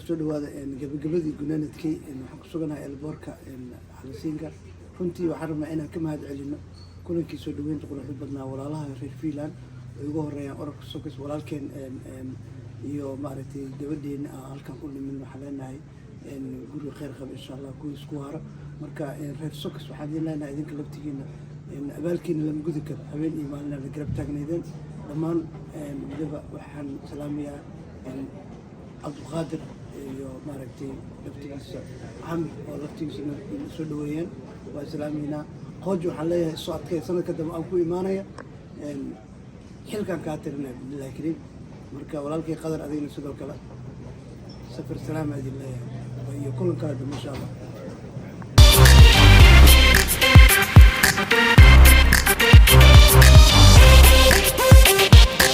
Walaalayaal, soo dhawaada. Gabagabadii gunaanadkii waxaan ku suganahay airportka Helsinki. Runtii waxaan rabnaa inaan ka mahad celino kulankii soo dhaweynta quruxda badnaa walaalaha reer Finland ay ugu horeeyaan ururka Sokos, walaalkeen iyo maaragtay gabadheena aan halkan ku dhimin. Waxaan leenahay guri kheyr qaba insha Allah, kuwii isku haro. Marka reer Sokos waxaan idin leenahay, idinka laftigiina abaalkiina lama gudi karo, habeen iyo maalina la garab taagnaydeen dhammaan. Weliba waxaan salaamayaa Cabdulqaadir iyo maaragtay laftigiisa Camir oo laftigiisa soo dhaweeyeen, waa islaamaynaa. Qooji waxaan leeyahay, soo adkay, sanadka dambe aan ku imaanaya, xilkaan kaa tirinaya bidillahi kariim. Marka walaalkay Qadar, adigna sidoo kale safar salaama idin leeyahay iyo kulan kale dambe insha Allah.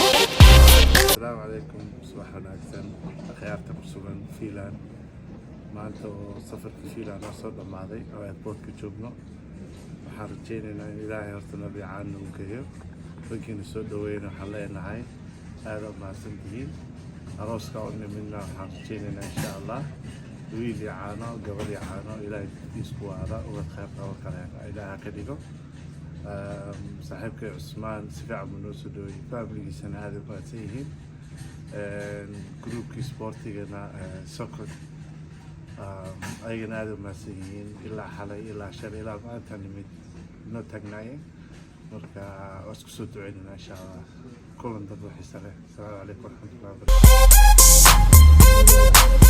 Asalaamu calaykum, subax wanaagsan akhyaarta ku sugan Finland. Maanta oo safarkii Finland noo soo dhammaaday oo airportka joogno, waxaan rajaynaynaa in Ilaahay horta nabicaan nagu geeyo. Raggiina soo dhaweyna waxaan leenahay aada u mahadsan tihiin. Arooska u nimidna waxaan rajaynaynaa insha Allah wiil iyo caano, gabar iyo caano, Ilaahay isku waara, ubad khayr qabo kale Ilaaha ka dhigo. Saaxiibkay Cusmaan si fiican buu noo soo dhaweeyey, familigiisana aada u mahadsan yihiin. Groupkii sportigana soccer ayagana aada u mahadsan yihiin, ilaa xalay, ilaa shalay, ilaa maanta nimid noo taagnaayeen. Marka waa isku soo duceynayna insha Allah kulan dambe xiisa leh. Asalaamu calaykum waraxmatullahi wabarakatu.